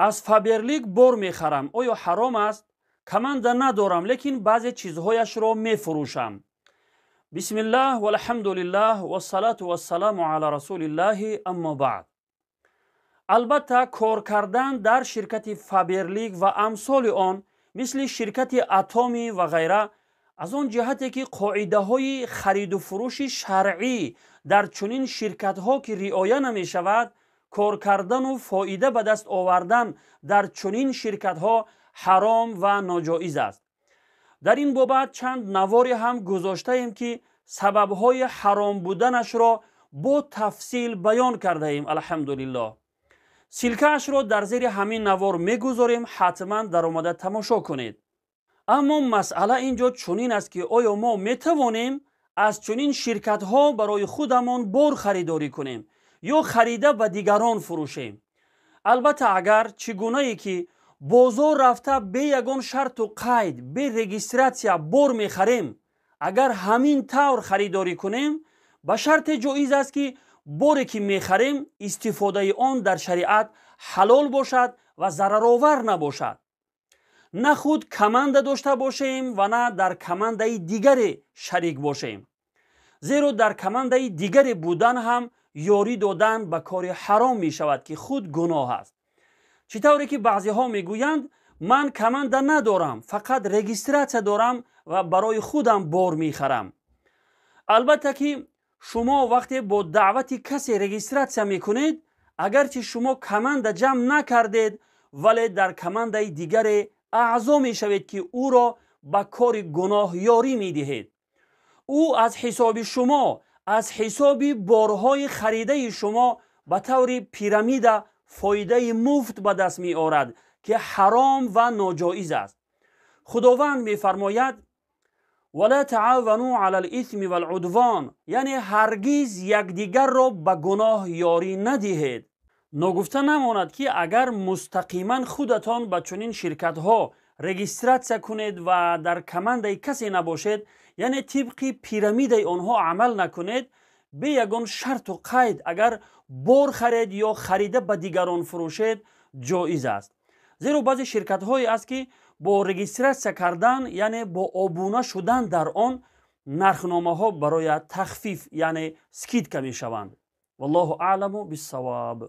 Аз Фаберлик бор мехарам, оё ҳаром аст? Команда надорам, лекин баъзе чизҳояшро мефурӯшам. Бисмиллаҳ, валҳамдулиллаҳ, вассалату вассаламу ала расулиллаҳи, аммо баъд. Албатта, кор кардан дар ширкати Фаберлик ва амсоли он, мисли ширкати Атомӣ ва ғайра, аз он ҷиҳате ки қоидаҳои хариду фурӯши шаръӣ дар чунин ширкатҳо ки риоя намешавад, кор кардану фоида ба даст овардан дар чунин ширкатҳо ҳаром ва ноҷоиз аст. Дар ин бобат чанд наворе ҳам гузоштаем, ки сабабҳои ҳаром буданашро бо тафсил баён кардаем. Алҳамдулиллоҳ, ссылка ашро дар зери ҳамин навор мегузорем, ҳатман даромада тамошо кунед. Аммо масъала ин ҷо чунин аст, ки оё мо метавонем аз чунин ширкатҳо барои худамон бор харидорӣ кунем ё харида ба дигарон фурӯшем? Албатта, агар чӣ гунае ки бозор рафта, бе ягон шарту қайд, бе регистрация бор мехарем, агар ҳамин тавр харидорӣ кунем, ба шарте ҷоиз аст, ки боре ки мехарем, истифодаи он дар шариат ҳалол бошад ва зараровар набошад. На худ команда дошта бошем ва на дар командаи дигаре шарик бошем, зеро дар командаи дигаре будан ҳам ёрӣ додан ба кори ҳаром мешавад, ки худ гуноҳ аст. Чӣ тавре ки баъзеҳо мегӯянд: «Ман команда надорам, фақат регистрация дорам ва барои худам бор мехарам». Албатта ки шумо вақте бо даъвати касе регистрация мекунед, агарчи шумо команда ҷамъ накардед, вале дар командаи дигаре аъзо мешавед, ки ӯро ба кори гуноҳ ёрӣ медиҳед. Ӯ аз ҳисоби шумо, аз ҳисоби борҳои харидаи шумо ба таври пирамида фоидаи муфт ба даст меорад, ки ҳаром ва ноҷоиз аст. Худованд мефармояд: «ولا تعاونوا على الإثم والعدوان», яъне ҳаргиз якдигарро ба гуноҳ ёрӣ надиҳед. Ногуфта намонад, ки агар мустақиман худатон ба чунин ширкатҳо регистрация кунед ва дар командаи касе набошед, яъне тибқи пирамидаи онҳо амал накунед, бе ягон шарту қайд агар бор харед ё харида ба дигарон фурӯшед, ҷоиз аст. Зеро баъзе ширкатҳое аст, ки бо регистрация кардан, яъне бо обуна шудан дар он, нархномаҳо барои тахфиф, яъне скидка мешаванд. Валлоҳу аъламу биссавоб.